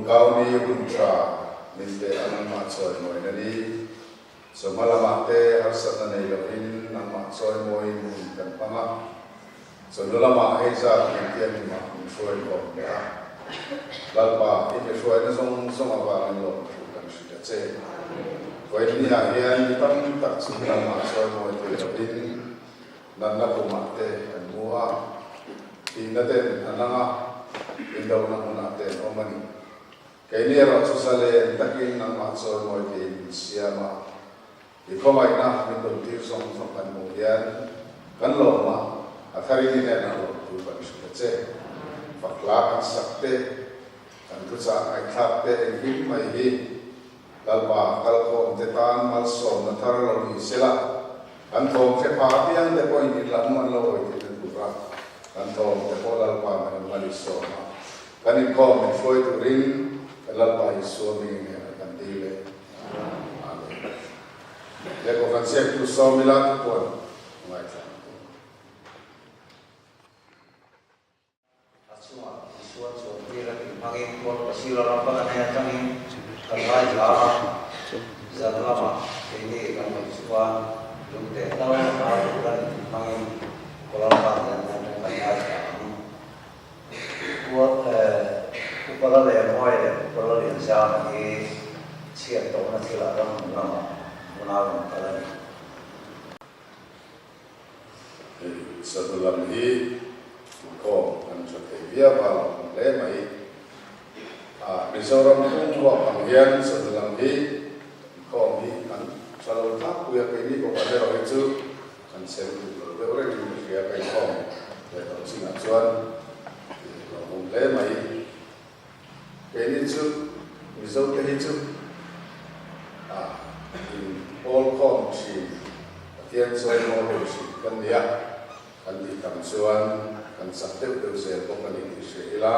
Kum kau ni hun tha min pe a nangmah chawimawi na ni. Chawhma lamah te harsatna nei lovin nangmah chawimawiin hun kan hmang a. Chawhnu lamah hei zat min tiam tumah min hruai hlawm leh a. Lalpa, i mi hruaina zawng zawng avangin lawmthu kan hrilh a che. Vawiin niah hian mi tam tak chu nangmah chawimawi thei lovin natna kumah te an mu a, tihna ten an ang a, indona hmunah te an awm a ni. Keini erawh chu zalen takin nangmah chawimawi theiin min siam a. I khawngaihna min dawntir zawng zawng kan hmuh hian kan lawm a, a tharin i hnenah lawmtu kan hrilh a che. Fakhla kan sak te, kan thuchah ngaihthlak te engkim mai hi Lalpa kalkhawm te tan malsawmna thar lo ni sela, kan thawm hre pha apiang te pawhin in lam an lo hawi theihna tura kan thawm te pawh Lalpa hmangin mal i sawm a, kan inkhawm min hruai turin kan Lalpa Isua hmingin hnenah kan dil e. Amen. Lehkhaw kan ziaktu sawm ila te paw'n ngaithla ang u. A chungah Isua chuan tir a tih hmangin Paul Pasila ram pan a nei atangin kan ngaithla a, zan lamah keini kan rawn chuan lungte tal a tur a ni tih hmangin Kolalpa hian kan ngaithla ang. Upa la leh Mawi leh Upa la Lianzama hi chhiat tawhna thilah ram hmun lamah hmuna rawn kal a ni. Hei Sadu lam hi inkhawm an tha thei viau a, lo awm hle mai. Mizoram pum huap ang hian Sadu lam hi inkhawm hi an tha lo tlangpui a, keini kawngah erawh hi chu Kan sem duh lo deuh rengin ka hria ka inkhawm leh tawh chinah chuan tih lo awm hle mai. Keini chu Mizo te hi chu ah in pawl khawm thin Pathian chawi mawi ho thin kan ni a, kan tih tam chuan kan chak deuh deuh zel bawk a ni tih hria ila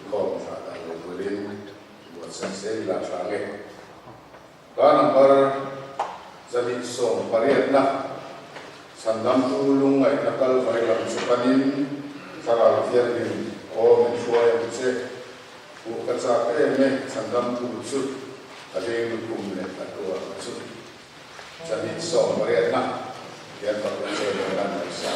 inkhawm thlah dah lo turin buatsaih zel ila tha nge. Hla number 180 na Chhandamtu lungngaihna Kalvari lam chu panin Thlarau Thianghlim aw min hruai ang che. Huh ka chak em e Chhandamtu chu ka ding lukhum leh ka tuar chu. 180 na hian Pathian chawimawi nan lo sa.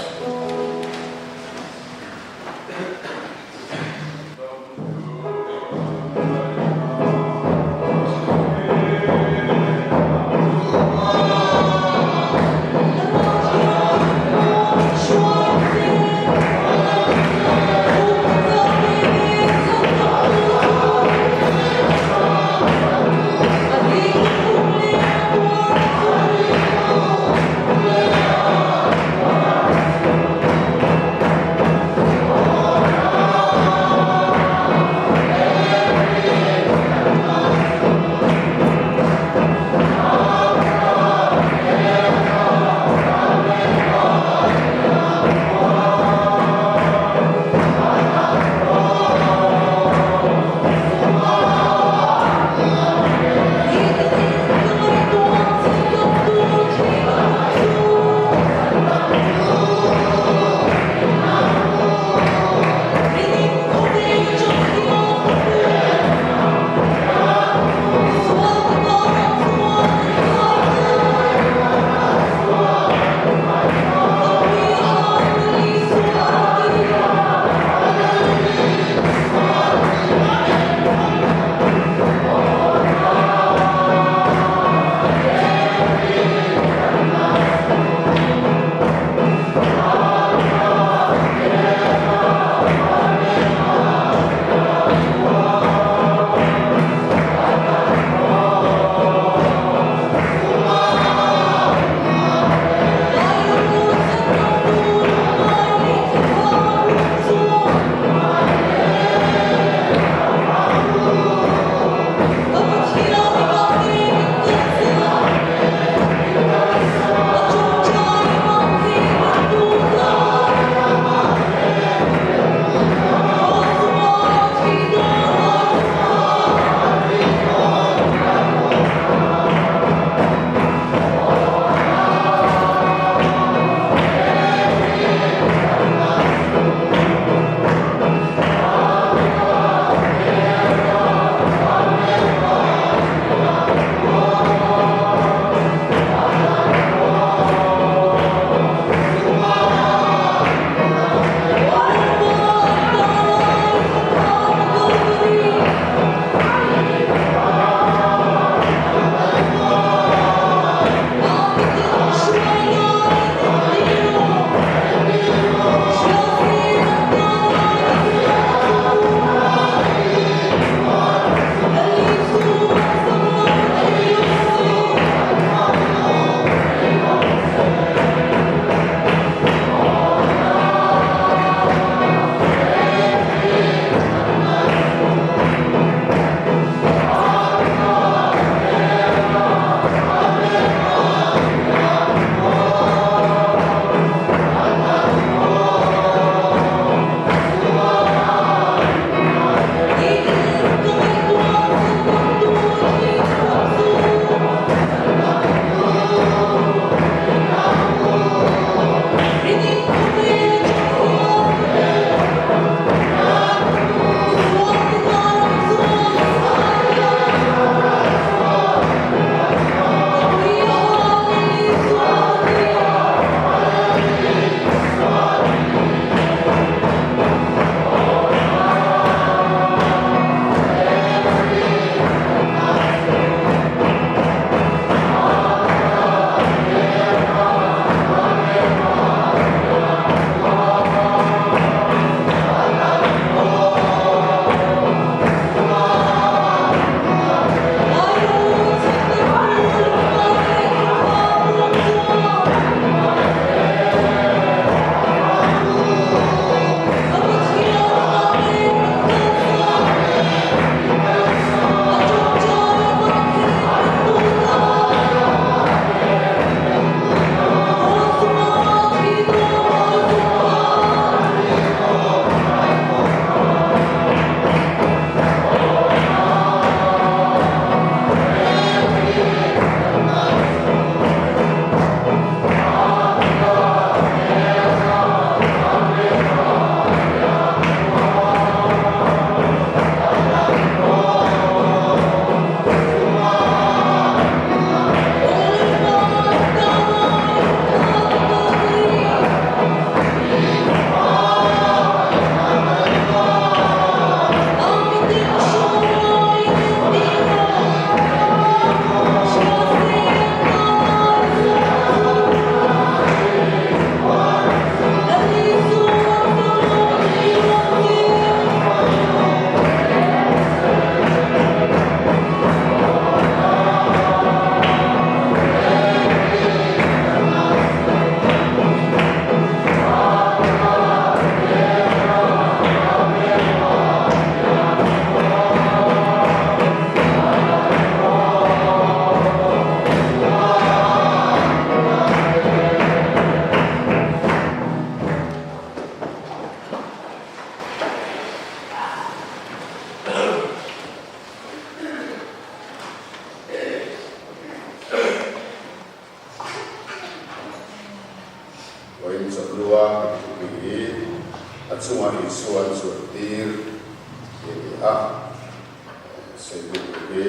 Sawitu tur hi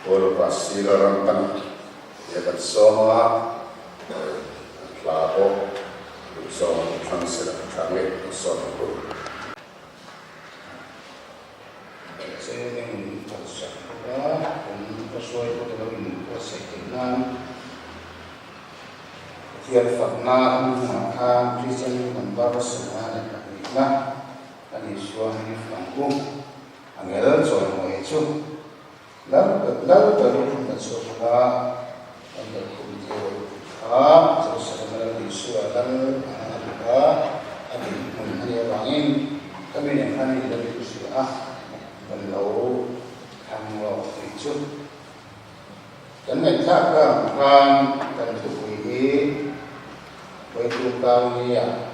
Paul Pasila ram pan tia kan sawm a, an hla pawh duh zawng an thlang sela ka tha ngei kan sawm ang u. Cheng in kalsak bawk a, kan hruaitute lo inbuatsaih theih nan Pathian fakna hmunah khan Kristian number 22 na a nih chuan i fang u. Angel chawimawi chu Lal Lal Baruch na chhuak a, kan lo khum tir kha Jerusalem a Lal Isua lal ang a duh a, a dinhmun a nih avangin ka mi nen khan in la dik hria a, kan lo thlang lawk tih chu. Kan ngaihthlak tlang khan kan thupui hi Vawitum Tangnia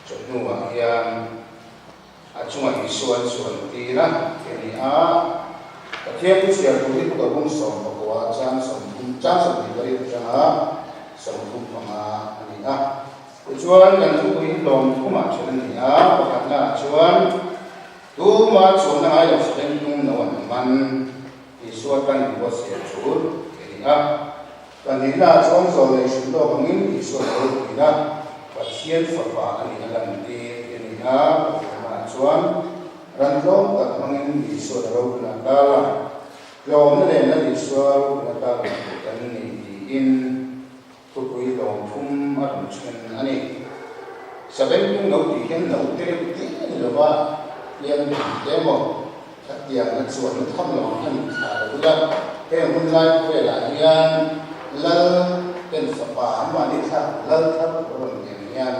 chawhnuah hian A chungah Isua an chuan tir a, ti a ni a. Pathian thu chhiar tur hi Buka bung 19 chang 30, chang 28 atanga 35 a ni a. Tichuan, kan thupui hi hlawm thumah then a ni a, pakhatnaah chuan, Tumah chuanna ngai lo saben tum lo an man, Isua tan inbuatsaih a tul, ti a ni a. Pahnihnaah chuan zawlnei hrilh lawk angin Isua lo pui a, Pathian Fapa a nih a lantir ti a ni a. Pathumnaah chuan ran tlawm tak hmangin Isua la ropui a tal a, tlawmna nen Lal Isua ropui a tal ang tur kan ni tiin thupui hlawm thum a rawn then a ni. Sabengtung lo tih hian lo te reuh te a ni lova, hliam thum te emaw Khatiangna chuan na tham lo ang han thlah lo ila, heng hun lai khawvelah hian Lal ten fapa an mahni thlak Lal thar tur a rawn lian hian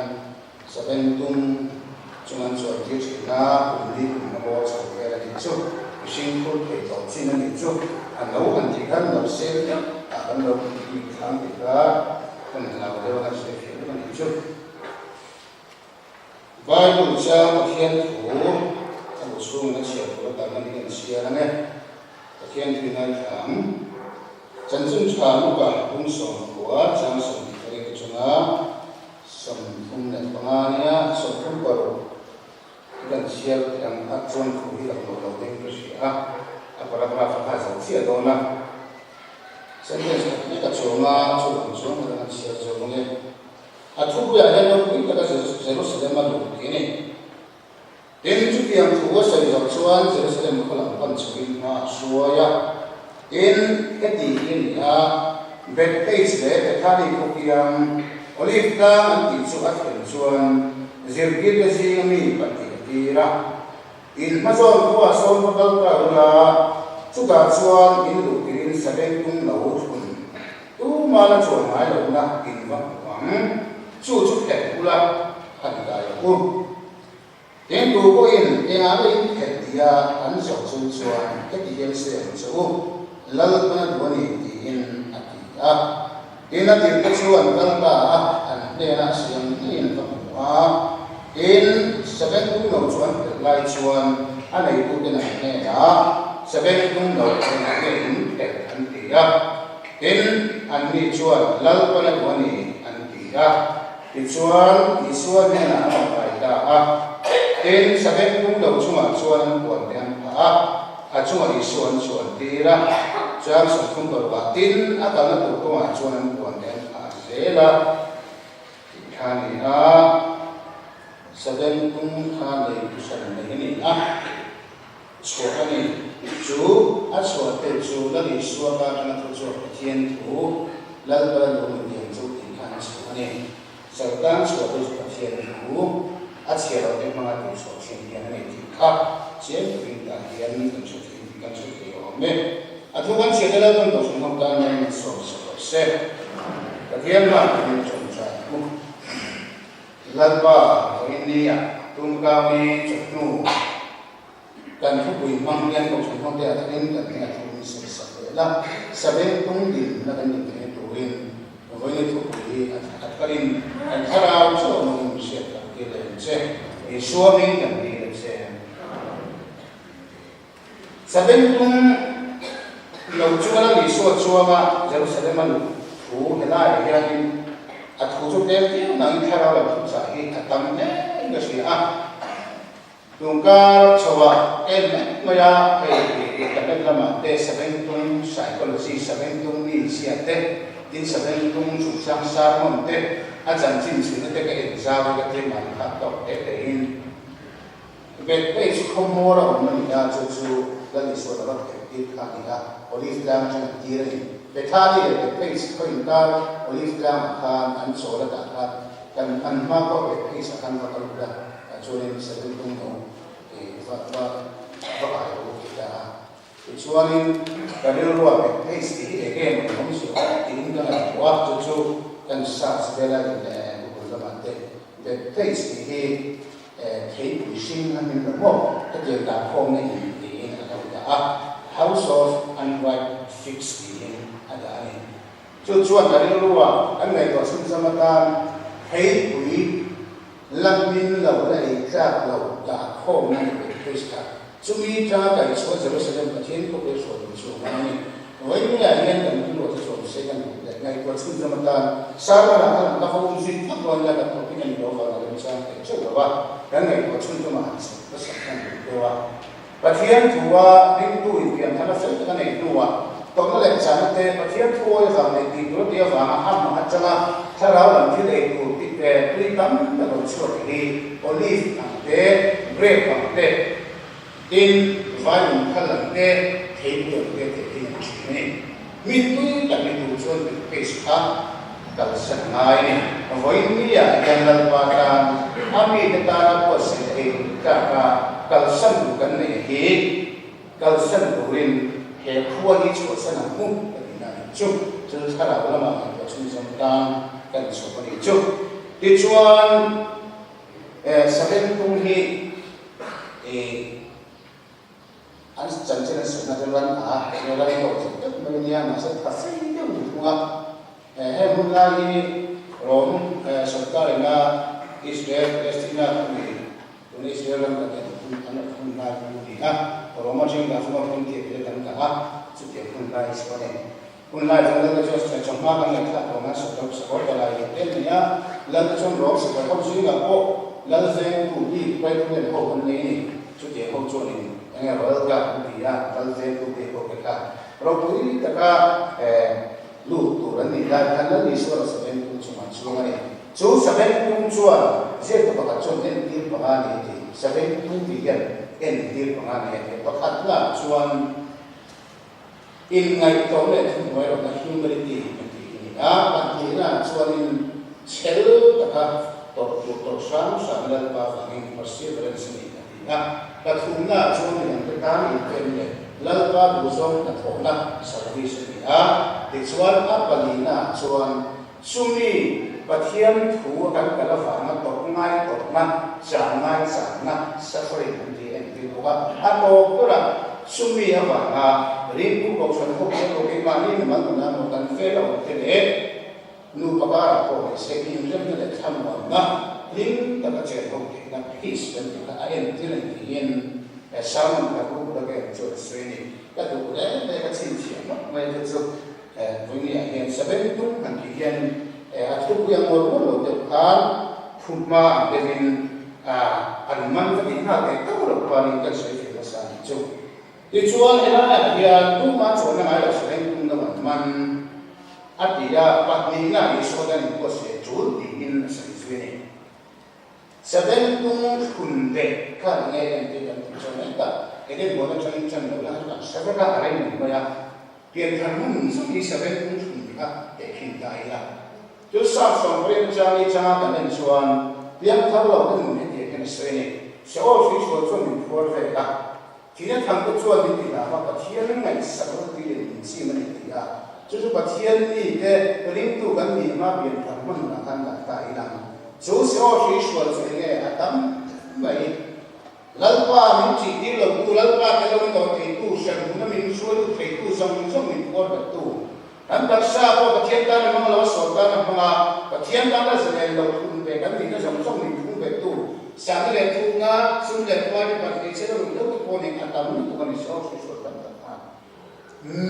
Sabengtung chung an chuan tir thin a, kum li kum nga bawr chho vel a nih chu, mihring phur thei tawh chin a nih chu, an lo han tih khan lo sel deuh ah kan lo bik thlang tih kha kan hlau deuh a kan sawi fiah deuh a nih chu. Bible chang Pathian thu a bu chhungin a chhiar tur atan a ni kan chhiar ang e. Pathian thu in ngaithla ang. Chanchin tha Luka bung 19 chang 28 atanga 35 nia 36 hi kan chhiar thei ang a chuan thu hi laklawh lo deuhin ka hria a, a paragraph a kha zo chiah dawn a. Sentence khat lek a chuang a, chuvang chuan ka kan chhiar zawk ang e. A thupuiah hian ropui taka Jerusalem a luh tih a ni. Tin, chutiang thu a sawi zawh chuan Jerusalem khaw lam pan chhoin hma a hruai a. Tin, heti hi a ni a, Bethphage leh Bethani khaw kiang Olive tlang an tih chu a thlen chuan zirtirte zinga mi pahnih a tir a. In hmazawn khuaah sawn va kal ta ula, chutah chuan in luh tirin sabeng tum lo thlun tuma la chuan ngai lohna in va hmu ang. Chu chu phelh ula, han kai ang u. Tin, tu pawhin engah nge in phelh tia an zawh chu chuan heti hian sawi ang che u, Lalpana duh a ni tiin a ti a. Tin, a tirte chu an kal ta a, an hnenah siam ngeiin va hmu a. Tin, Sabengtung lo chu an phelh lai chuan a neituten an hnenah, Sabengtung lo engah nge in phelh? an ti a. Tin, anni chuan, Lalpana duh a ni, an ti a. Tichuan, Isua hnenah an rawn kai ta a. Tin, Sabengtung lo chungah chuan an puante an phah a. A chungah Isua an chuan tir a, chuan 36ah tin a kalna tur kawngah chuan an puan te an phah zel a tih kha a ni a. Sabengtung kha lei thu hran nei a ni a, chhuah a ni. Chu a chhuah te chu Lal Isua ka atanga thu chhuak Pathian thu, Lalpa lung intiang chu tih kha an chhuah a ni. Sawrkar chhuah te chu Pathian thu a chhiar loh te hmanga tih chhuah thin hian a nei tih kha chiang takin tah hian kan hre thei kan hre thei awm e. A thu kan chhiat te Lalpan Kohhran ho tan mai min sawm sak rawh se. Pathian hma turin tawngtai ang u. Lalpa vawiin nia tunkau ni chawhnu kan thupui hmang hian Kohhran ho te ah thlengin kan hnenah thu min sawi sak leh la, Sabeng tung din na kan din theihna turin Vawiin thupui hi a tharin kan thlarau chu a mawng min hriat tak tir leh ang che. Isua hming kan dil a che. Sabeng tung lo chu a Lal Isua chuanga Jerusalem a luh thu helaiah hianin a thu chu tlem viau nangin thlarau lam thuchah hi a tam hle in ka hria a. Tungkar chhoah en mai mai a, hei internet lamah te Sabengtung Psychology, Sabengtung mizia te, tin Sabengtung chungchang sermon te, a chanchin chhuina te ka en zau hi ka tlem an khat tawk te te in Bethpage khawhmawr a awm a ni a, chu chu Lal Isua laka phelh tir kha a ni a, Olive tlang atang an tir a ni. Bethani leh Bethpage khaw inkar Olive tlangah khan an chawl a dah kha kan an hma pawh Bethpage ah khan va kal ula, tah chuanin Sabengtung no va va va kai rawh u ti ta a. Tichuanin ka rilrua Bethpage tih hi eng nge maw awm zia tiin ka ngaihtuah a, chu chu kan search vel a in Google lamah te Bethpage tih hi Theipui hring a hming lo maw? Hetiang dah khawmna in tiin a lo dah a, House of Unripe Figs tiin a dah a ni. Chu chuan ka rilrua kan ngaihtuah chhunzam atan theipui la hmin lo la ei tlak lo dah khawmna ni ve Krista chumi tanga kaihchhuah Jerusalem Pathian khawpui a hruai duh chu a ngai a ni. Vawiin hian kan rilruah te chuan se kan duh leh ngaihtuah chhunzam atan Sarah khan ka va um zui phawt dawn ila kan topic a ni lo vang a remchang thei teuh lo a, kan ngaihtuah chhunzamah han chhuk hmasak kan duh deuh a. Pathian thua ringtu inpianthana fel tak a neih hnuah tawrhna leh chahna te Pathian thu awi avang leh tih tur a tih avanga amah atanga thlarau lam thil ei tur tui tam tak lo chhuak hi olive ang te, grape ang te, Tin, vai lungkhal ang te, theipui ang te teh hi an ṭhin a ni. Mi tui tak ni tur chuan Bethpage kha kalsan a ngai a ni. Vawiin nia hian Lalpa tan a mite tana buatsaih ei tlak a kalsan tur kan neih hi kalsan turin he khua hi chhuahsan ang u ka tihna a nih chu. Chu thlarau lamah ngaihtuah chhunzawm tan kan chhawp a nih chu. Tichuan, Sabengtung hi an chanchin an sawi na chu ran a ran tawh thei deuh mai a nia, mahse tha fei deuh ni thung a. Heng hun lai hi Rom sorkar ina Israel, Palestina khawmi tuna Israel ram kan en hun an rawn hun lai chu a ni a. Rom atangin kan fuma frontier te kan dah a, chutiang hun lai chu a ni. Hun lai chuan Lalna chuan sipai chawhma kan ngaihthlak tawh nan sakawr sakawr ta lai leh tel mai a, Lalna chuan rawng sipai ho zingah pawh Lal vengtu bik Praetorian ho an nei a ni. Chutiang ho chuanin eng nge Royal Guard an ti a, Lal vengtu bik ho te kha ropui taka lut tur an nih lai khan Lal Isua rawh Sabengtung chungah chuang a ni. Chu Sabengtung chuan ziaktu pakhat chuan entir panga a ni a ti. Sabengtung tih hian entir panga a nei a ti. Pakhatnaah chuan. Inngaihtlawm leh thuhnuai rawhna, humility, kan tih hi a ni a. Pahnihna chuanin chhel taka tawrh tur tawrh hram hram Lalpa vangin perseverance a ni a ti a. Pathumna chuan midangte tan inpem leh Lalpa duhzawng hnathawhna, service, a ni a. Tichuan a palina chuan chumi Pathian thu a kan kal avanga tawrh ngai tawrhna, chang ngai changna, suffering, an ti entir bawk a. A tawp berah chumi avanga ringtu kohhran ho te pawh keimahni mimal nunah emaw kan fel a awm te leh nupa karah pawh ni se inremna leh thlamuanna hlim taka chen ho theihna, peace, kan tih kha a entir a ni tiin sermon ka ru bula ka en chuan a sawi a ni. Ka duh hle hle ka chhinchhiah ngawt mai te chu. Vawinia hian Sabengtung han tih hian a thupui a ngawr ngawr lo deuh khan thuhma ang deuhin an man ka tih nghal theih tauh loh khuanin kan sawi fir nasa a nih chu. Tichuan helaiah hian tumah chuanna ngai lo Sabengtung lo an man a ti a, pahnihna Isua tan inbuatsaih a tul tiin a sawi zui a ni. Sabengtung thlun leh kha enge entir kan tih chuan engtah Eden huan atangin chan lo la kan hre vek a, a rei mai mai a. Pianthar hmun zawng hi Sabengtung thlun kha tehkhin ta ila. Chu Sap sawmpariat chang i changa kan en chuan piangthar lo te nun hetiang hian a sawi a ni. Seol hruihrual chuan min phuar vek a, thihna thang te chuan min ti hlau a, Pathian ngaihsak ropui leh min chim a ni ti a. Chu chu Pathian mite ringtu kan nih anga pianthar hman hunah khan dah ta ila. Chu Seol hruihrual chu enge a tam mai. Lalpa min ṭih tir lotu, Lalpa te lo in awih theitu, hremhmuna min hruaitu theitu zawng zawng min phuar bettu. Kan taksa pawh Pathian tan a hmang lo, a sawi tan a hmang a, Pathian tan a zalen lo thun ve kan nihna zawng zawng min phung bettu. Sahna leh thukna, sum leh pai te pan thei chhela rui lo te pawh nen a tam lutuk a ni, Saul hruihruat tam tak khan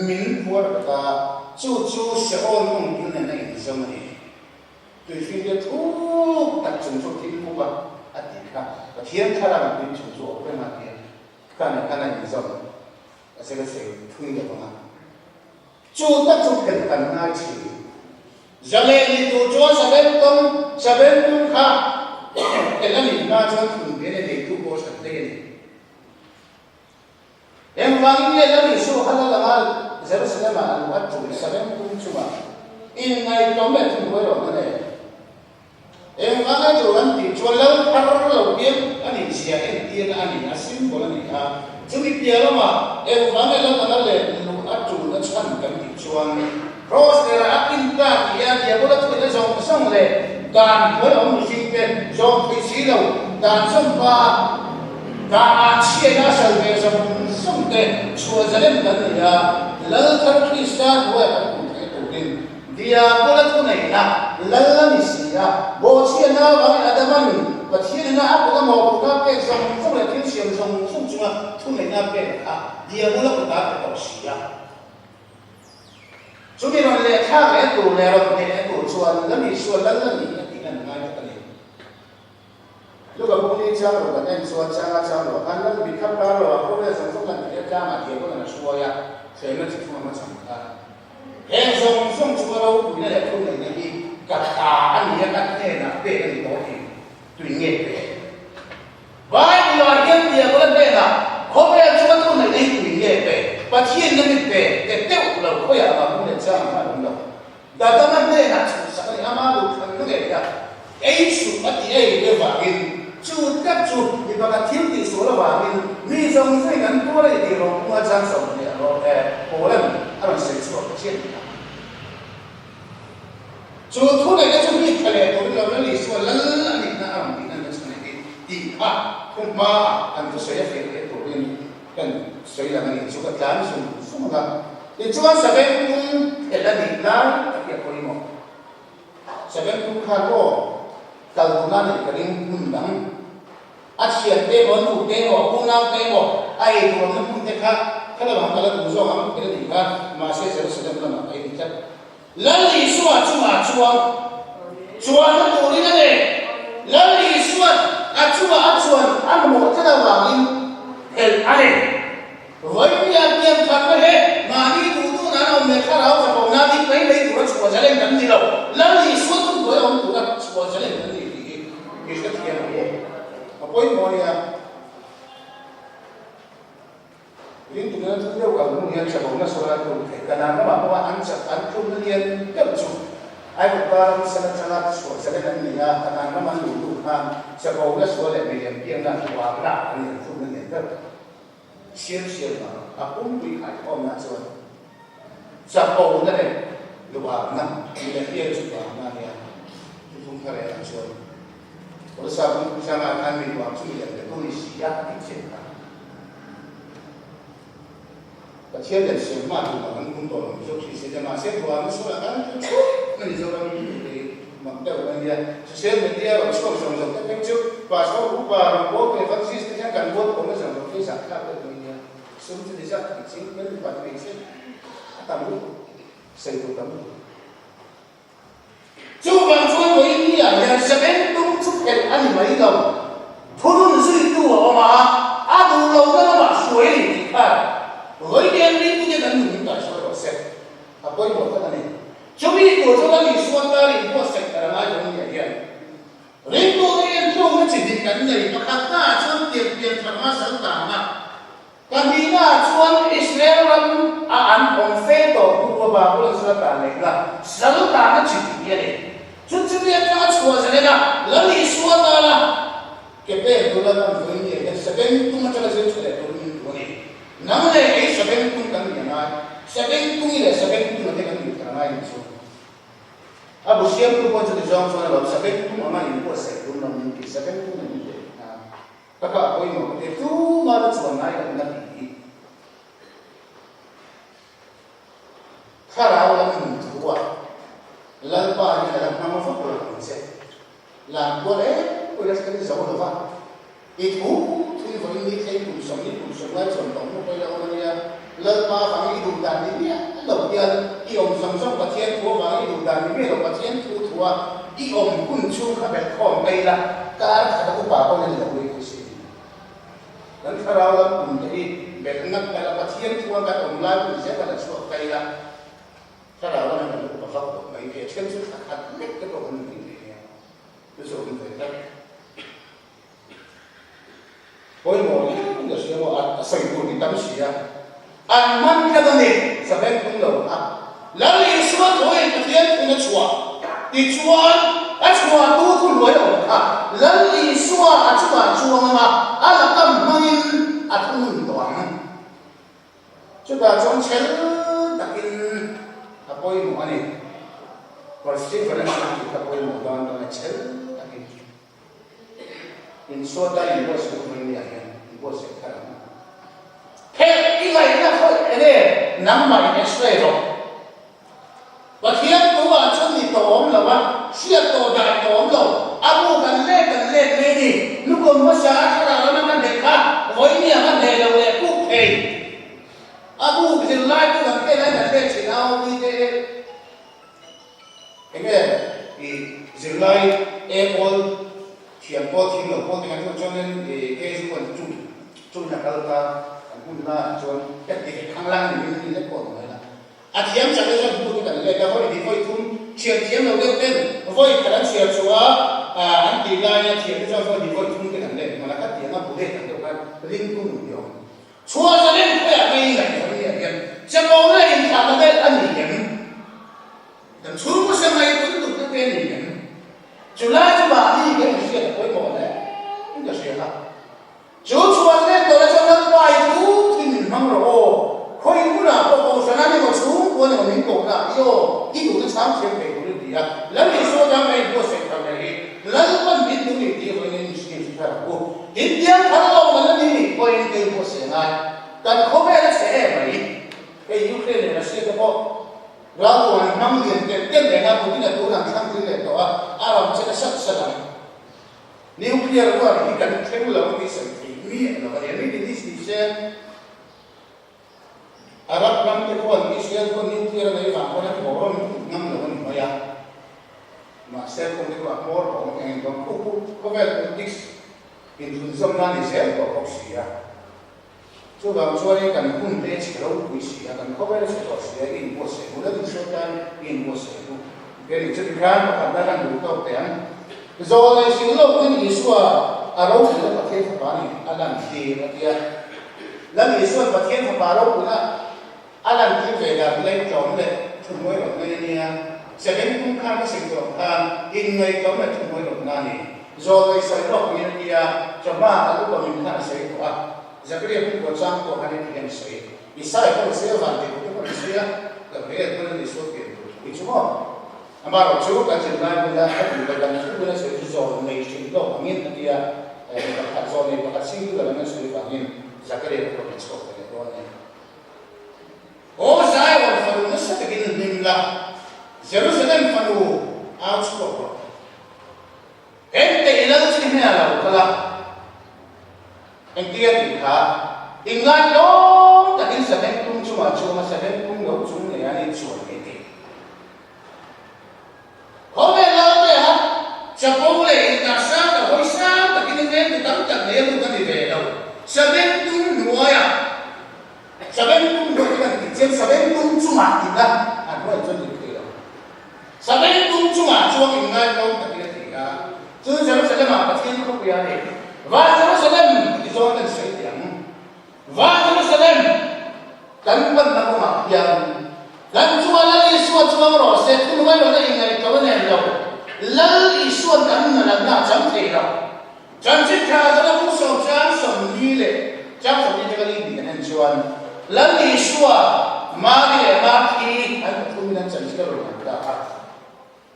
min phuar bet a, chu chu Seol mawng kil nen a inzawm a ni. Tuihring te thuk tak chung chu thil mup a, a ti kha. Pathian thlarau mipui chung chu awp reng a tia ka nih khan a inzawm a se ka sawi thui lo ang a. Chu tak chu phelh kan ngai thin. Zaleh ni tur chuan Sabengtawng, Sabengtung kha phelh a nih hma chuan thun ve leh neitu pawh hran daih a ni. Engvangin nge Lal Isua kha lal anga Jerusalem-ah a luh a tul Sabengtung chungah inngaihtlawm leh thunhruai rawh na le? Engvanga chu an tih chuan lal thar lo piang a nih zia entirna a ni, a symbol a ni a. Chumi piah lamah engvanga lal anga let luh a tulna chhan kan tih chuan Cross lera a kin ta tih a diabola thuina zawng zawng leh dan hnuai awm mihringte zawng thei si lo, dan zawng pa danah chhiaina a sal ve zawng zawng te chhuah zalem kan ni a, lal thar Krista hnuaia kan hmuh theih turin Diabola thuneihna lal a ni si a, bawhchhiatna avangin Adama'n Pathianina a kut a mawhphurhna pek zawng zawng leh thil siam zawng zawng chunga thuneihna pek kha Diabola kut a pe tawh si a. Chumi rawn lehthlak leh tur leh rawn hneh leh tur chuan Lal Isua lal a ni a tih lan ngai tak a ni. Luka bung ni chang rawh kan en chuan changa chang rawh khan Lal mi thap kar loh ah khawvel zawng zawng lan theih a tlangah Diabolan a hruai a, hrehna chi thung a hmachhawn kha. Heng zawng zawng chunga ropuina leh thuneihna hi ka ta a ni a, ka hnenah pek a ni tawh tih tui nge pe? Bible ah hian Diabola hnenah khawvel chunga thuneihna hi tui nge pe? Pathian na mi pe te deuh lo khawiah mah bung leh changah khan a awm lo. Dadama hnenah chhuhsak a ni, ama duhthlanna ngei a ei suh a ti ei te vangin, chu tak chu mi pakhat thil tih sual avangin mi zawng zawngin an tuar a ni tih rawng hmunga chang 20 a rawn e Paula'n a rawn sawi chhuak ta chiah ni a. Chu thu neihna chu mi tha leh turin lo Lal Isua lal a nihna a rawn tihna na chhan hi tih kha thu hmaah kan thusawi a fiah leh turin Kan sawi lang a nih chu ka tlan zung zung ang a, tichuan Sabengtung phelh a nih lai a hriat pawimawh. Sabengtung khan aw kal tuna neih ka ring hmun dang, a thian te emaw, a nu te emaw, a unau te emaw, a ei tur awmna hmun te kha kha lamah kal a duh zawk ang phelh a nih kha, mahse Jerusalem lamah a in tlat. Lal Isua chungah chuan chuanna turin a nei. Lal Isua'n a chungah a chuan a mamawh tlat avangin phelh a nei. Vawipuia pian tharna he mahni duh duh nan awm leh thlarau chapona ding mai mai tura chhuah zalen kan ni lo. Lal Isua tumtuai awm tura chhuah zalen kan ni tih hi i hrethiam ang u. A pawimawh a nia. Ringtu nena thil deuh kal hnu hian chakawmna sawi a tum theih. Kanaan ramah pawha an chak an tlumna lian deuh chu Aigupta ram san atanga chhuah zalen an ni a, Kanaan ram an luh hnu khan chakawmna sual leh milian piangna huamna a ni an tlumna lian deuh. Siam siam vang a pumpui khaikhawmna chuan chakawmna leh luhakna milian piang chu vangna a nia. Thuthlung thar elah chuan Kawlsa pumpui hrangah khan mi luang chu milian pe tu ni si a tih chian kha. Pathian leh siam hma duh loh an kum tawh lo Mizo Kristian te mahse buaina sual ah khan an thup a ni Zoram mi te hi mak deuh a nia. Social media rawn chhuak zawng zawng te phei chu Pastor upa rawn pawl te Evangelist te hian kan buat pawhna zawng zawng phei zah thlak deuh mai nia. Sum chu ni zat tih ching hian mipa te hmeichhia a tam lutuk sawi tur tam lutuk. Chuvang chuan vawiin ah hian Sabengtung chu phelh a ni mai lo. Thunun zuitu a awm a, a duh lohna lamah hruai a ni tih kha vawiin ringtute kan nun in kaihhruai rawh se. A pawimawh tak a ni. Chumi tur chu kan Isua tan inbuatsaih tar a ngai vawiin ah hian. Ringtute hian tlukna chi hnih kan nei, pakhatna ah chuan tiang pian thar hmasa tana Pahnihnaah chuan Israel ram a an awm fe tawh hnu a Babylon sal tan neihna sal tana chi tih hi a ni. Chu chumi atanga chhuah zalen a Lal Isua tana ke pen tur Lalpan vawi ni ah hian Sabengtung atanga zir tha leh turin min duh a ni. Nang leh kei Sabengtung kan ni a ngai. Sabengtungi leh Sabengtunga te kan nih thar a ngai nih chu. A bu siamtu pawh chuti zawng chuan a lo Sabengtung anga inbuatsaih tur lam min ti Sabengtung an ni teh a. Ka kah pawimawh ka ti tumah na chuan ngai lo na tih hi thlarau lam nun thu a Lalpa hian a la hmang vak lo ang che. Lan kual em pawhin a thleng zo lo va, i thu thui vawiin ni thleng kum sawmni kum sawmlai chuan tawng hnu pawhin a awm a nia. Lalpa avangin i duh dan ni miah lo hian i awm zawng zawng Pathian thu avangin i duh dan ni miah lo Pathian thu thua i awm hun chhung kha belhkhawm mai la, kar khat a upa pawhin a ni lo mai thei si. Kan thlarau lam kum te hi belh ngat ta la, Pathian chuan kan awm lai hun zel a la chhuak ta ila, thlarau lam hi kan upa vak tawh mai thei a, then chu thla khat lek te pawh kan ni thei nia, chu chu awm ve tlat. Pawimawh riau in ka hria maw, a sawi tur hi tam si a, an man tlat a ni, Sabeng tum lo kha. Lal Isua thuin Pathian thuin a chhuah tichuan a chhuahtu thu hnuai awm kha Lal Isua a chungah chuang anga a lakam hmangin a thunun tawh ang. Chutah chuan chhel takin a pawimawh a ni. Perseverance an tih kha pawimawh dawn dawn a, chhel takin. Insuata inbuatsaih hmang nia hian inbuatsaih thar ang. Phelh i ngaihna khawi enge nangmah in x-ray rawh. Pathian tu ah chuan ni tawh awm lo a, hriat tawh dai tawh awm lo, a bu kan let kan let mai ni, lukawn hmasa a thlarau lama kan hneh kha vawinia ka hneh lo leh puk thei. A bu zirlai tu kan pen lai kan let thin a awm i te. Enge i zirlai e pawl thiam pawl thiam lo pawl te kan chuan chuanin i kei chuan chu chumi a kal ta kan hun laiah chuan ka ti ve khang lang ni min lek pawh ni mai la. A thiam chak te chuan hnu te kan let a, vawi hnih vawi thum chhiar thiam lo deuh ten vawi khat an chhiar chhuah a an tih laia thiam te chuan vawi hnih vawi thum te kan let hman a, ka tiang a bu let ang deuh khan ringtu nun hi a awm. Chhuah zalen khawiah ngei ngaihtuah ni ah hian chapona inthlahna vel a ni em? Kan chhungkaw se ngaihtuah lutuk na te a ni em? Chulai chu mahni kan inhriat a pawimawh hle in ka hria a. Chu chhuah zalen tawhna chuan Lalpa i thu thin min hmang rawh aw, khawi hmunah pawh kohhran a ni maw chhungkua ni maw min kohna i aw, i duhna chhang thiam thei tur i ti a. Lal Isua dang a inbuatsaih thar leh hi Lalpan min duh ni tih vawiin in hriat thar ang u. Intiang thar lo kan la ni nih pawhin kei pawh se ngai. Kan khawvel a chhe em mai. Hei Ukraine leh Russia te pawh ralthuam an hmang lian telh telh reng a, Putin a tun an thlang tling leh tawh a, a ram che ta sat sat ang. Nuclear war hi kan thleng lo tih sawi thei miah lo a ni. Mi tin ni se Arab ram te khuan Israel khuan nuclear a nei vang khuan an haw rawn ngam lo a ni mai a. Mahse kawng te chu a hmawr awm eng eng dawn khu khu khawvel politics inthunzawm nan ni zel tawh bawk si a. Chuvang chuanin kan hun te chhe ropui si a, kan khawvel chhe tawh si a, i inbuatsaih hmu leh insawi tan i inbuatsaih hmu. He ni chu tikhan pakhatna kan duh tawk teh ang. Zawlnei hrilh lawkin Isua a ropuina Pathian Fapa nih a lantir a tia. Lal Isua'n Pathian Fapa ropuina A lantir ve dan lei tlawm leh thuhnuai rawt mai a nia. Seven kum khan ka sawi tawh khan inngaihtlawm leh thuhnuai rawt na a ni. Zawlnei sawi lawk min a tia, chawhma a lupa min khan a sawi tawh a. Zakaria hmun chang pawh khan heti hian a sawi. Isai pawh a sawi a, Vantirhkoh te pawh an sawi a, Gabriel pawn a ni sawi pian tur thu hi chu maw? Amaherawh chu kan zirlai bula ka duh lo dang thu bula sawi chu zawlnei hrilh lawk angin a tia, mi pakhat zawlnei pakhat singular angin a sawi vangin Zakaria pawh a chhuak ve leh dawn a ni. Aw Zion fanu nasa takin hlim la, Jerusalem fanu au chhuak rawh. Ente i lal chi hmel a lo kal a, engtia tih kha inngaihtlawm takin Sabengtung chungah chuang a Sabengtung lo chung nei a ni chuan mai tih. Khawvel lalte a chapo leh intar sang ta hawi sang takin i veng tu tam tak nei a lut a ni ve lo. Sabengtung hnuaiah Sabengtung hnuai te kan tih chian Sabengtung chungah tihna a hnuai chuan dik thei lo. Sabengtung chungah chuang inngaihtlawm takin a ti a, chu Jerusalem-ah Pathian khawpui a ni. Van Jerusalem ti zawn kan sawi teh ang. Van Jerusalem kan panna kawngah hian kan chunga Lal Isua chuang rawh se, thungai rawhna inngaihtlawm a nen lo. Lal Isua'n kan nunanna a chang thei lo. Chanchin tha zala bung sawm chang 40 leh chang 40 atanga li hnih kan en chuan Lal Isua, Mari leh Marthi an pathumin an chanchin a rawn lang ta a.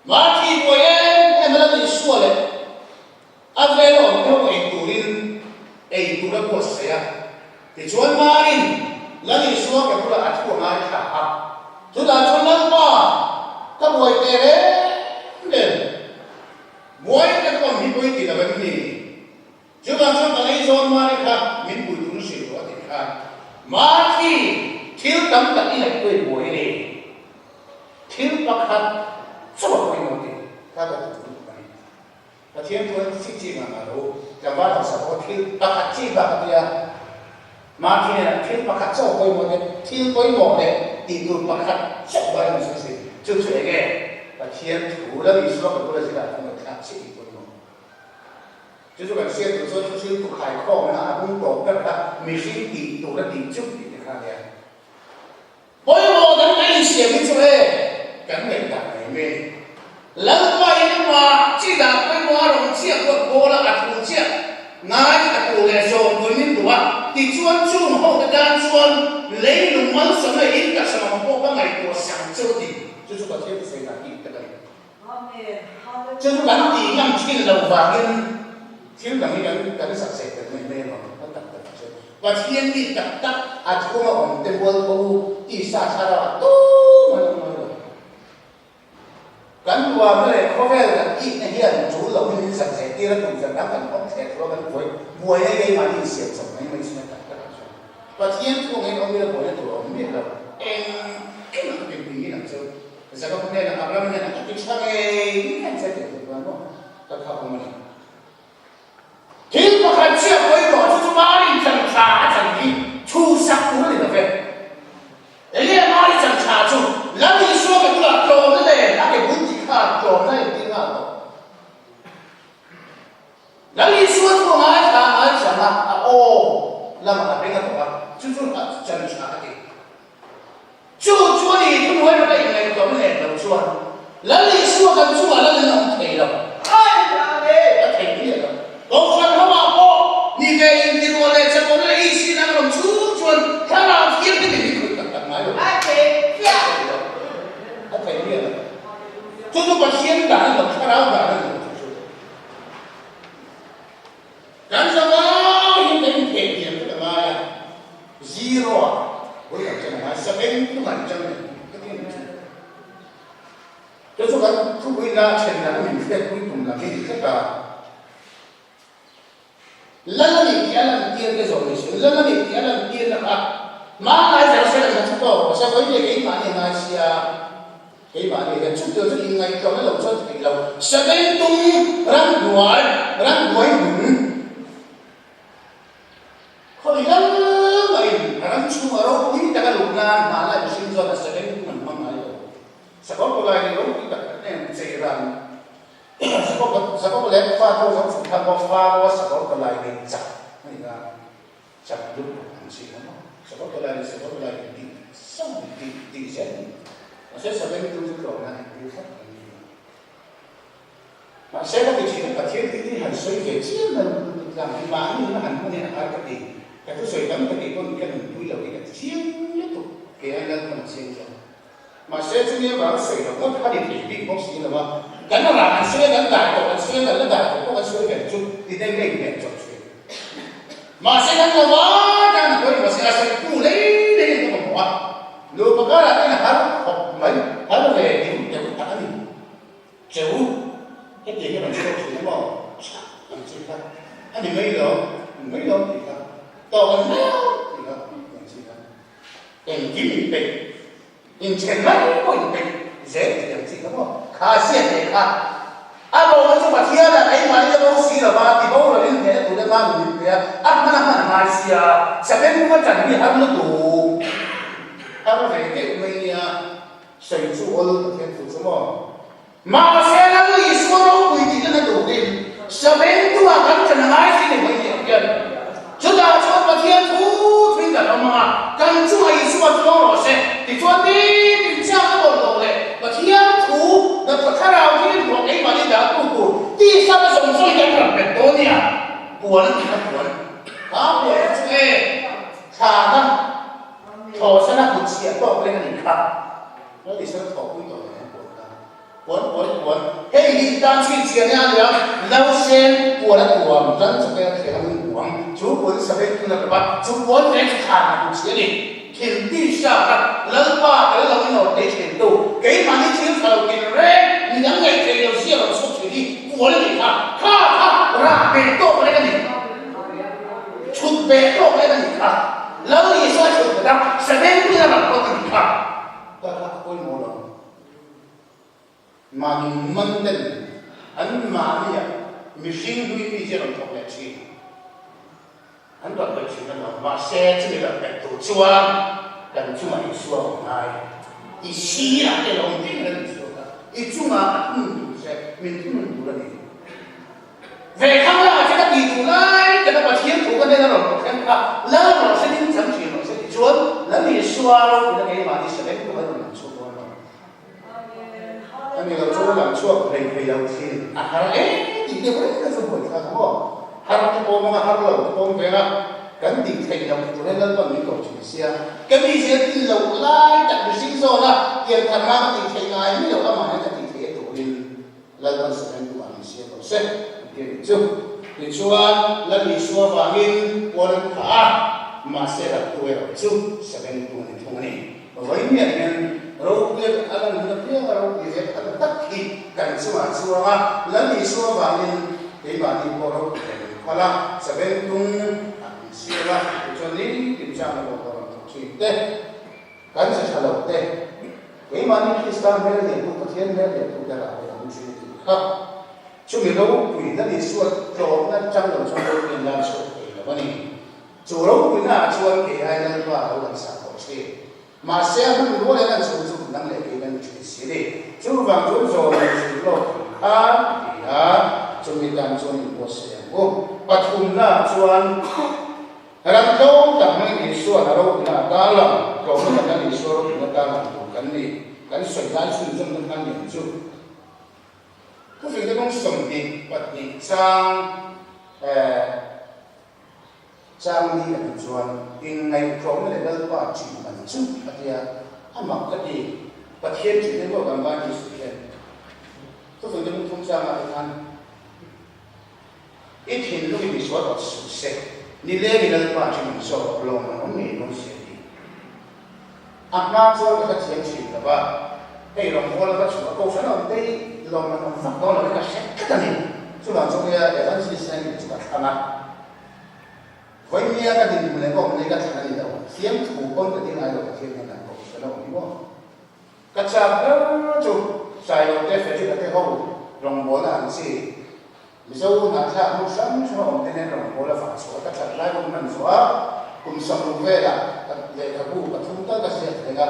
Marthi buai em em a Lal Isua leh a vel awm te ho ei turin ei tur a buatsaih a. Tichuan Marin Lal Isua ke bulah a thu a ngaithla a. Chutah chuan Lalpa, ka buai teh reng reng. Buai te pawh hi pawi ti lo em ni? Chuvang chuan ka lei zawn Mari kha min pui tur hrilh rawh a ti kha. Marthi, thil tam tak i ngaihtuah i buai ni. Thil pakhat chauh a pawimawh ti kha ka ti tur a ni. Pathian chuan chi chi ngah ngah lo, tlangval hausa pawh thil pakhat chi bak a tia. Mahni hnenah thil pakhat chauh pawimawh te, thil pawimawh leh tih tur pakhat chauh bai an sawi si. Chu chu eng nge? Pathian thu la Isua ka bula zirah ka ngaihthlak chiah tih pawimawh. Chu chu kan hriat tur chuan thu thil tu khaikhawmna a bung tawp ber kha mihring tih tur a tih chuk tih te kha a nia. Pawimawh kan ngaih insiam hi chu e kan ngaihdan mai mai. Lalpa in amah chi dah pawimawh a rawn chiah pawh pawl a, a thu chiah ngai a tur leh zawm tur min duh a, tichuan chung ho te tan chuan leilung malsawmna in taksa mamawh pawh ka ngaihtuah sang cheu a ti. Chu chu Pathian thusawi dan tih tak a ni. Chu chu kan tih ngam thin lo vangin thil dang hi kan kan zak zeh tel mai mai ang a tak tak chu. Pathian mi tak tak a chhunga awm te mual tho tisa thlarau ah tum an awm lo. Kan nuamna leh khawvel kan itna hian tul lo in min zak zeh tir a tum zan dang kan awm thleh thluah kan buai buai a keimahni insiam chawp mai mai chin a tak tak ah chuan Pathian thu angin awm ila buaina tur a awm miah lo. Engkim a ka pinpui hi nang chu. Jakob hnenah Abraham hnenah ka ti tha ngei ngei che tih theih chuan maw ka kha awm a ni. Thil pakhat chiah pawimawh chu chu Mari chan tha a chan hi chhuhsak tur a ni lo ve. Enge Mari chan tha chu Lal Isua ke bulah tlawmna nen a ke bul tih khan tlawmna a intir nghal tawh. Lal Isua chu a ngaithla ngai chang a, a aw lamah a beng a tawh a, chu chu a chan tha a ti. Chu chu a ni, thuhnuai rawh a inngaihtuah na nen lo chuan Lal Isua kan chungah lal in a awm thei lo. A thei miah lo. Kohhran ho ah pawh ni ve in ti ruah leh chakawrna leh isi dang rawn chhung chuan thlarau thianghlim in min khawih tak tak ngai lo. A thei lo. A thei miah lo. Chu chu Pathian dan a ni lo, thlarau dan a ni lo chu chu. Kan zavai hi kan intheh thiam vek a ngai a, zero ah bul kan chen a ngai, seven tum an chang leh vek in chu. Chu chu kan thupui la then dan min hriatpui tum lam hi ni tlat a. Lal a nih tih a lantir te zawh ni se, lal a nih tih a lantir na kha hmanlai Jerusalem kha chu tawk rawh se, vawi leh keimahni a ngai sia. Keimahni hian chutiang chu inngaihtuahna lo chuan theih lo. Sabengtung ramhnuai, ramhnuai hmun, khawi lal mahin ram chhunga ropui taka luh nan hmanlai mihring chuan a sabengtung an hmang ngai lo. Sakawr pawlai nih ropui tak tak nen chei ran sakawr leh fa ho zawng chhun khan pawh fa ho a sakawr pawlai nih chak a ni a. Chak lut ang chi kha maw? Sakawr tawlai leh sakawr tawlai in tih sang in tih tih zel a ni. Mahse sabengtu chu tlawmna a intir tlat ang chi a. Mahse ka ti thin a, Pathian thil hi han sawi ve chiam na lutuk tlang hi mahni in a han hman hi a har ka ti. Ka thusawi tam ka tih pawn ka nunpui lo hi ka ti chiang lutuk ke a Lalpan a chiang zawk. Mahse chumi avanga sawi loh ngawt kha ni thei bik bawk si lo a, kan rah an sawi a, kan dai tawh an sawi a, kan la dai tawh pawh kan sawi reng chu ti deng deng hmel chawp thin. Mahse kan lo vai tan a pawimawh si a, sawitu lei lei in ka mamawh a, nupa karah te hian har khawp mai, har ve deuh deuh tak a ni. Cheu, hetiang hi rawn chhuak thin emaw chhak ang chi kha a ni mai lo, ni mai lo tih kha tawk an hleuh tih kha ang chi kha. Engkim in peih, inthen mai pawh in peih zel tih ang chi kha maw? Kha ziak leh kha a bo na chu Pathian ah keimahni a bo si lo va, ti bo lo in hnehna tur te khan min pe a, a hman a hman a ngai sia, Sapen kuma ṭan hi har lutuk, har ve deuh mai nia, sawi chu awl Pathian thu chu maw? Mahse Lal Isua ropui tih na turin Sabentu ah kan ṭan a ngai si ni mai tih ang hian chutah chuan Pathian thu thuin kan awm ang a, kan chungah Isua chu lo rawh se. Tichuan nitin chiang a bawlh loh leh Pathian thu na thlarau thilin rawh keimahni dah tu tur tisa na zawng zawng hi kan ram bet dawn nia puan a ti kha puan kha puan kha chu e thlana thawhsana kut chhiah tawk leng a nih kha. Lal Isua thawhpui tawh nen an puan ta. Puan puan puan. Hei hi tan chhinchhiah nia a nia, nausen puan a tuam, tan chawte a thleng a min buang, chu puan sabeng thun a rep a, chu puan reng chu thlan a duh si a ni. Thil tisa kha Lalpa tel lo in awm thei thin tu, keimahni thil tha lo tin reng, midang ngaih thei lo zia rawn chhuak thin hi puan a nih kha, kha kha rah beh tawk reng a ni. Chhut beh tawk reng a nih kha. Lal Isua chhut bet a, sabeng thun a rap bawk a nih kha. Ka kha a pawimawh lo. Mahni man ten an mahnia mihring hlui mi hi a rawn thawk leh thin. An rawn pe thin alawm, mahse chumi rawn pe tur chuan kan chungah Isua awm ngai. I sirah te lo awm reng reng Isua kha i chungah a thunun tur che, min thunun tur a ni. Ve khang lamah che ka ti duh lai taka Pathian thu ka hnen a rawn pe thleng kha Lal rawh se ding chang thin rawh se ti chuan Lal Isua ropuina keimahni sa veng pawh a rawn lang chhuak dawn lo. A ni lo chu lang chhuak hlei thei lo thin. A har em tih deuh reng kha chu buai thlak ang aw. Har te pawm anga har lo te pawm veng a, kan tih theih loh tur hian Lalpan min ko thin sia. Ka mi zia thin loh lai tak mihring zawn a, pian thar hma ka tih theih ngai mi loh amah hian ka tih theih a turin Lalpan samen tu ah min siam lo se an ti a nih chu. Tichuan Lal Isua vangin puan an phah a, mahse rat tu erawh chu samen tu a ni thung a ni. Vawiin hian ropui a lan hun apiang a ropui ve khat tak hi kan chungah chuang a, Lal Isua vangin keimahni pawh ropui ve min phal a, saben tung ah min siam a, tichuan nitin chang a bawk a rawn thawk thin te, kan che tha lo te, keimahni Krista hmel liantu Pathian hmel liantu te rah ve ang thin a tih kha. Chumi ropui Lal Isua tlawmna chang lo chuan ropui an lan chhuak thei lo a ni. Chu ropuina ah chuan kei ai Lalpa a lo lang sak tawh thin. Mahse a hman rual in an chhung chu nang leh kei kan ni thin si ni. Chuvang chuan zawn leh chhun lawk thung khan a ti a, chumi tan chuan in buatsaih ang u. Pathumna ah chuan ram tlawm tak hmangin Isua'n a ropuina a tarlang, tlawmna tak hian Isua ropuina tarlang tur kan ni. Kan sawi lai chhunzawmna khan lian chu. Thufingte kawng 22 chang eh. Chang ni a nih chuan inngaihtlawmna leh Lalpa ṭih man chu a ti a, a mak ka ti. Pathian ṭih te pawh kan Bible sawi hian thufing te hmun thum changah te khan i thinlung i misual rawh suh se, nileng i Lalpa ṭih man zawk lawm an awm ngei dawn si a ti. A hma chuan ka hla thiam ṭhin lo va, hei rawngbawla ka chhuah kohhran a awm te hi lawm an awm vak dawn lo hi ka hre tlat a ni. Chuvang chuan nia Evangelist hian min chu ka thlang a. Vawinia ka dinhmun leh ka awm nei ka thlan a ni lo. Fiamthu pawn ka ti ngai lo Pathian hian an kohhran a awm hi maw. Ka chak ber chu Sailo te Frederick-a te ho rawngbawlna ang chi Mizo hnahthlak hmun hrang hrang a awm te nen rawngbawla vah chhuah ka that lai hun hman zawh a, kum 60 velah ka lehkhabu pathum tal ka ziak thleng a,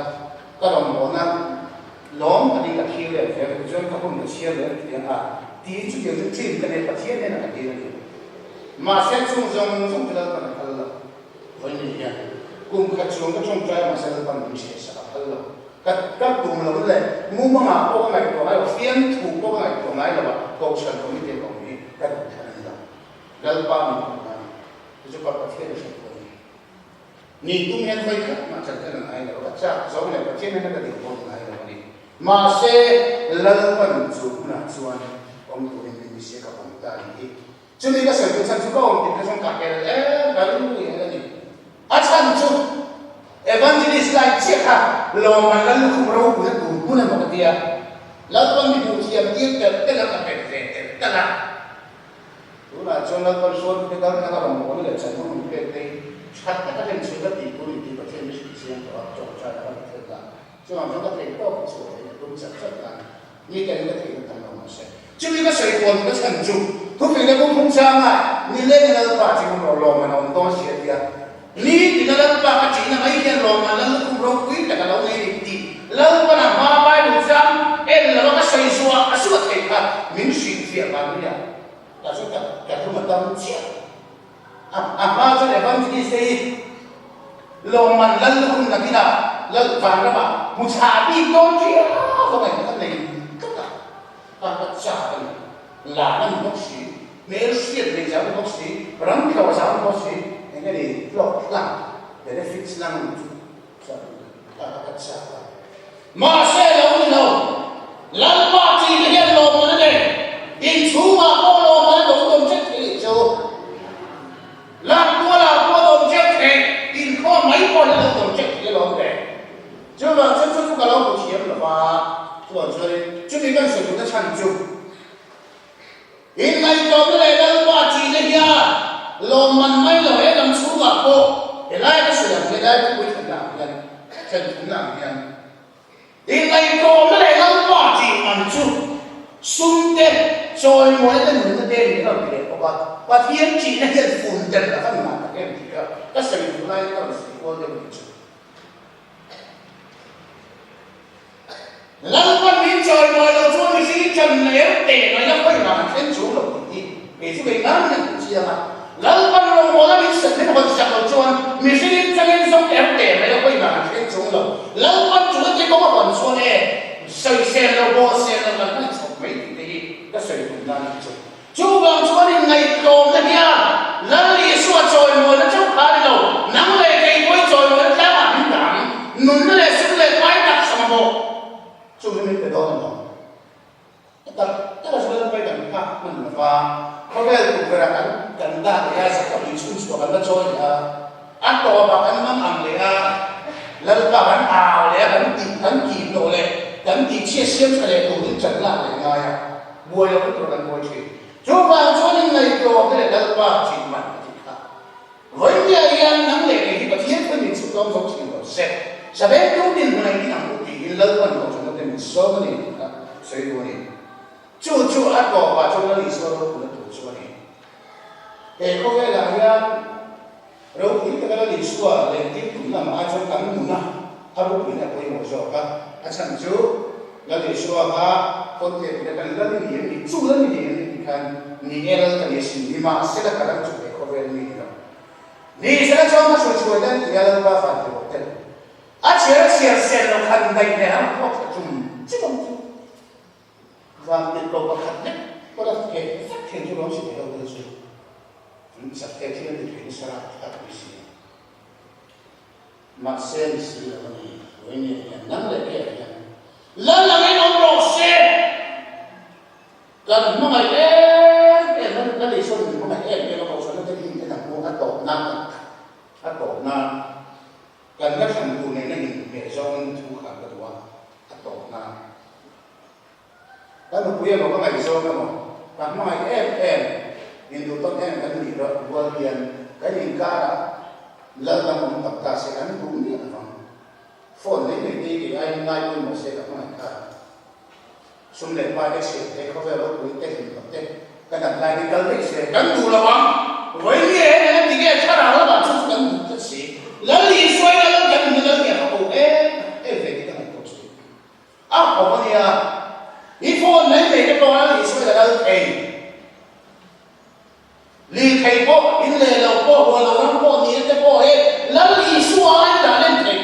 ka rawngbawlna lawm takin ka thlir leh zel tichuan ka hun ka chhiar leh thei ang a tiin chutiang chu dream ka nei Pathian hnenah ka dil a ni. Mahse chung zawng zawng chu Lalpan a phal lo. Vawiin hian kum khat chhung ka tawngtai a mahse Lalpan min hriat sak a phal lo. Ka ka tum lo le mumangah pawh ka ngaihtuah ngai lo, fiamthu pawh ka ngaihtuah ngai lo a, Kohhran Committee ka awm hi ka duh thlan a ni lo. Lalpa min hmuh nan chu chu ka Pathian a hriat pawh a ni. Ni tum hian vawi khat mah chan ka la ngai lo, ka chak zawng leh Pathian hian ka dil pawh ngai lo a ni. Mahse Lalpan chu hunah chuan awm turin min ti sia ka awm ta a ni hi. Chumi ka sawi duh chhan chu ka awm tir te chuan ka hel em ka rilru i hel a ni. A chhan chu Evangelist lai chiah kha lawmman lal lukhum ropui a tur hmun emaw ka tia. Lalpan mi hmuh thiam tir telh telh a ka bet ve telh telh a. Tunah chuan Lalpan hruaitu te kal thlanga rawngbawlna leh chanvo min pek te hi that taka hlen chhuah ka tih tur inti Pathian hi hrilh chiang tawh a, tawngtai a ka la thlen la. Chuvang chuan ka thei tawk chhuah theih ka tum chat chat la. Mi ka in ka theih na tam lo mahse. Chumi ka sawi kual ka chhan chu thufing leh kawngphung changa nileng Lalpa chi hmun rawh lawm an awm dawn si a ti a. Ni tina Lalpa ka ṭihna mai hian lawmman lal lukhum ropui tak a lo nei ni tih Lalpan a hma Bible chang en lova ka sawi zuah a suat theih kha min hrilhfiah vang nia. Tah chuan ka ka hlum a tam chiah. A a hma chuan Evangelist te hi lawmman lal lukhum nakinah lal vanramah hmu chhah bik dawn riau a ngaihna kan nei tlat a, ka ka chak a ni. Lan a ni bawk si, hmel hriat nei zau ni bawk si, ram tlawh zau ni bawk si, eng nge ni hlawk hlang, benefits lang chu chuan ka ka ka chak a. Mahse lo ni lo, Lalpa tih te hian lawmman a nei, inchhungah pawh lawmman a dawng dawm teuh thei leh chu. Lamtualah pawh a dawm teuh thei, inkhawm mai pawh hi a lo dawm teuh thei alawm le. Chuvang chu chu chu ka lo hmu thiam lo va, chuan chuanin chumi kan sawi duhna chhan chu Inngaihtlawmna leh Lalpa tihna hian lawmman mai lo he lam chhungah pawh helai ka sawi ang helai thupui thlenna ang hian thlen thumna ang hian Inngaihtlawmna leh Lalpa tih man chu sum te, chawimawina te nunna te min rawn ti leh bawk a, Pathian tihna hian fun tel a kan ngah tak em. em tih kha ka sawi duh laiin ka rawn sawi kual deuh nih chu. Lalpan min chawimawi lo chuan mihring chan leh teh mai la khawi vang an thleng chung lo tih hi kei chu kei ngang hian ka chiang a. Lalpan rawngbawla min set min hawn sak lo chuan mihringin changin zawng er teh mai la khawi vang an thleng chung lo. Lalpan chu heti kawng a hawn chuan e sawisel lo bawhsel lo kan hman chhawp mai tih te hi ka sawi tum nan hi chu. Chuvang chuan inngaihtlawmna hian Lal Isua chawimawina chauh kha a ni lo, nang leh kei pawhin chawimawina tlangah min dah ang, nunna leh sum leh pai tak sama bawk chu hi min pe dawn a lo. A tak tak a chuan pai kan phak hman lo va, khawvel tukverh ah kan kan dah leh a, zakha pui chhun chhuah kan la chawi leh a, a tawpah kan mang ang leh a, Lalpa kan au leh a, kan tih kan tih tawh leh kan tih chhiat siam tha leh turin chan lak leh ngai a. Buai lo tur kan buai thin. Chuvang chuan in ngaihtuah te leh Lalpa thin man a tih kha. Vawinia hian nang leh kei hi Pathian thil min chhuk dawng zo thin lo se. Sabeng tu min hmu nei ding ang u tiin Lalpan hlawhtlinna te min sawm a ni tih kha sawi duh a ni. Chu chu a tawpah chuan Lal Isua ropuina tur chu a ni. He khawvelah hian ropui taka Lal Isua lentir tum lam ai chuan kan nuna a ropuina a pawimawh zawk a. A chhan chu Lal Isua kha Pontia tih kan Lal i ni em ni? Chu Lal i ni em ni tih khan ni e Lal ka ni asin, nimahsela ka ram chu he khawvel mi ni lo. Ni sela chuan ka hruai hruai dan ti a Lalpa van ti rawh te. A chhiar a chhiar sel lo khan daih leh ang pawh tha chum chum ang chu. Vantirhkoh pakhat lek pawh la theh vek thei chu rawn si thei lo te chu an chak te thil a ti thei nasa rah thlak mai si a. Mahse ni si lo a ni, Vawinia hian nang leh kei ah hian Lal angin awm rawh se! Kan hmangaih em em a, Lal Isua min hmangaih em em a, Kohhran te hi en ang u, a tawp nan a tawp nan kan la thlan tur nena inhmeh zawngin thu khan ka duh a, a tawp nan. Ka nupui emaw ka ngaihzawng emaw ka hmangaih em em induhtawn em kan nih rawh rual hian kan inkarah lal dang awm tak ta se kan duh miah lovang. Phone mai mai te hi kei aiin ngai pawimawh se ka hmangaih kha. Sum leh pai te chhiat te khawvel ropui te hlim tak te ka dam lai hi kal daih se kan duh lo ang. Vawi nge he nen a ti nge thlarau lamah chu chu kan duh tlat si. Lal Isua ina lal kan nuna lal nge ka ko em em ve tih ka ngaihtuah thin. A hawm a nia, i phone mai mai te pawh a nih sawi la lal thei. Lirthei pawh, in leh lo pawh, huan lo ram pawh, ni te pawh he Lal Isua a in dah len thei.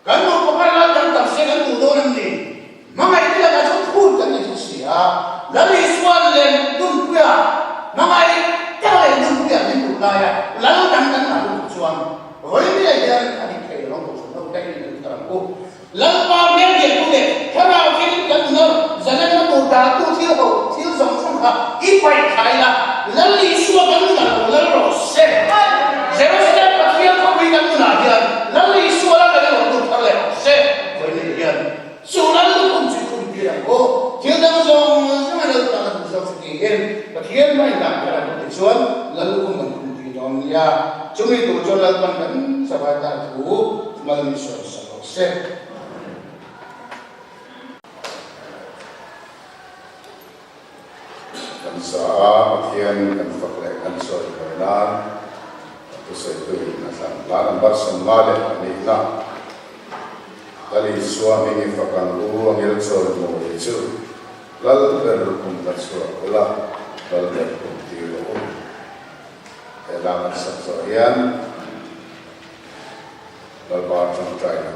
Kan duh pakhat lal kan tam se kan duh dawn em ni? Hmangaih te lakah chuan phut kan nei chu si a, Lal Isua len dunpuia, hmangaih tak len dunpuia min duh laia lal dang kan ngah lutuk chuan vawiin hian a dik thei lo ang kohhran ho te in kan thar ang u. Lalpa hmel liantu leh thlarau thilin kan nunawr zalenna tur dahtu thil ho thil zawng zawng kha i paih thlai la, Lal Isua kan nunah lo lal rawh se. Jerusalem Pathian khawpui kan nunah hian Lal Isua la kan rawn lut thar leh rawh se. Vawiin hian chu Lal lukhum chu i khum tir ang u. Thil dang zawng zawnga Lalpa kan duh zawk chu tiin Pathian hmai dan kha kan ti chuan Lal lukhum kan khum tir dawn nia. Chumi tur chuan Lalpan kan savai tan thu mal min sawi sak. Rawh se. Kan sa a, Pathian kan fak leh kan sawi hawi nan a thusawitu in a thlan hla number 50 leh pahnihna Lal Isua hming i fak ang u, a ngil chawi mawi chu Lal ber lukhum la chhuak ula, Lal ber kum tir rawh u. He hla kan sak zawh hian Lalpa tawngtaina.